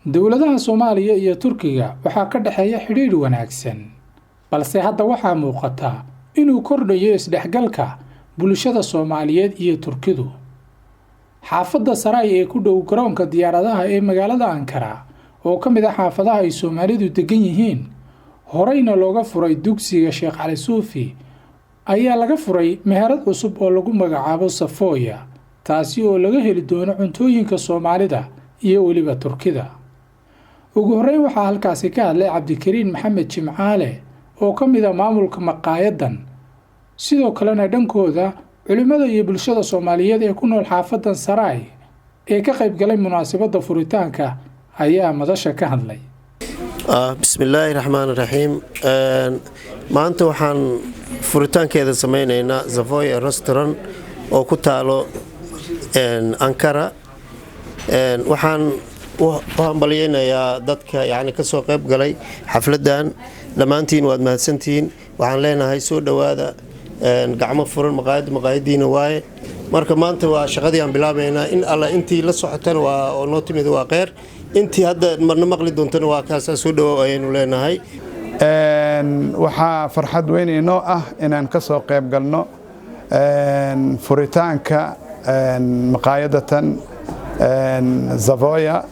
Dowladaha Soomaaliya iyo Turkiga waxaa ka dhexeeya xidhiidh wanaagsan, balse hadda waxaa muuqata inuu kordhayo isdhexgalka bulshada Soomaaliyeed iyo Turkidu. Xaafadda Saray ee ku dhow garoonka diyaaradaha ee magaalada Ankara, oo ka mid ah xaafadaha ay Soomaalidu degan yihiin, horeyna looga furay dugsiga Sheekh Cali Suufi, ayaa laga furay meherad cusub oo lagu magacaabo Safoya, taasi oo laga heli doono cuntooyinka Soomaalida iyo weliba Turkida. Ugu horreyn waxaa halkaasi ka hadlay Cabdikariin Maxamed Jimcaale oo ka mid ah maamulka maqaayadan. Sidoo kalena dhankooda culimmada iyo bulshada Soomaaliyeed ee ku nool xaafadan Saraay ee ka qayb galay munaasabadda furitaanka ayaa madasha ka hadlay. Bismillaahi raxmaan raxiim. Maanta waxaan furitaankeeda sameyneynaa Savoya Restaurant oo ku taalo Ankara. Waxaan u hambalyeynayaa dadka yani kasoo qayb galay xafladan. Dhammaantiin waad mahadsantihiin. Waxaan leenahay soo dhowaada, gacmo furan, maqaayadda maqaayadiina waaye. Marka maanta waa shaqadii aan bilaabaynaa. In alla intii la socotana waa oo noo timid waa kheyr, intii hadda marna maqli doontana waa kaasaa. Soo dhawaaw ayaynu leenahay. Waxaa farxad weyn inoo ah inaan ka soo qayb galno furitaanka maqaayadatan Savoya.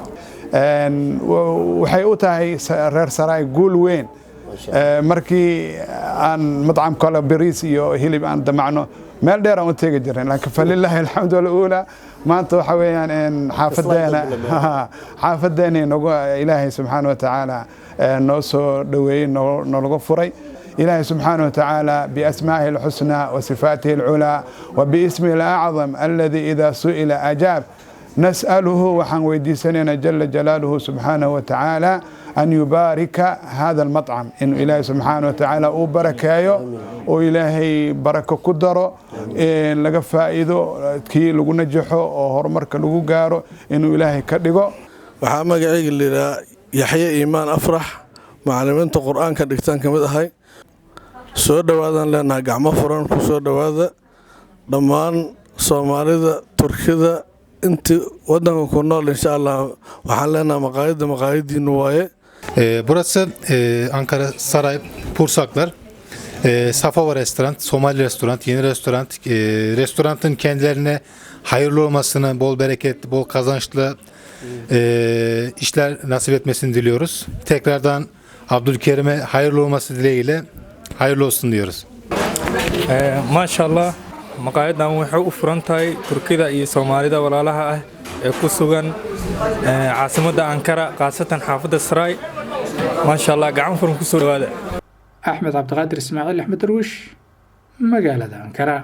Waxay u tahay reer Saraay guul weyn. Markii aan madcam kale bariis iyo hilib aan damacno, meel dheer aan u tegi jirnay, laakiin falilaahi alxamdu aluula, maanta waxa weeyaan xaafadeena nagu Ilaahay subxaana wa tacaala noo soo dhoweeyey, noolaga furay. إلهي سبحانه وتعالى بأسمائه الحسنى وصفاته العلى وباسمه الأعظم الذي إذا سئل أجاب، نسأله، waxaan weydiisanayna، جل جلاله سبحانه وتعالى أن يبارك هذا المطعم، inuu Ilaahay subxaana watacaala uu barakeeyo oo Ilaahay barako ku daro, laga faa'iido, kii lagu najaxo oo horumarka lagu gaaro inuu Ilaahay ka dhigo. Waxaa magacayga layidhaha Yaxye Iimaan Afrax, macalimiinta Qur-aanka dhigtaan ka mid ahay. Soo dhowaadaan leenahay, gacmo furan ku soo dhowaada dhammaan Soomaalida, Turkida, intii wadanka ku nool. Insha Allah waxaan leenahay maqaayadda maqaayadiinu waaye. Burası Ankara Saray Pursaklar. Safova Restoran, Somali Restoran, yeni restoran. Restoranın kendilerine hayırlı olmasını, bol bereketli, bol kazançlı işler nasip etmesini diliyoruz. Tekrardan Abdülkerim'e hayırlı olması dileğiyle hayırlı olsun diyoruz. Maasha Allah, maqaayadan waxay u furan tahay Turkida iyo Soomaalida walaalaha ah ee ku sugan caasimadda Ankara, khaasatan xaafadda Saray. Maasha Allah, gacan furan kusoo dhawaada. Axmed Cabdiqaadir Ismaaciil, Axmed Darwish, magaalada Ankara.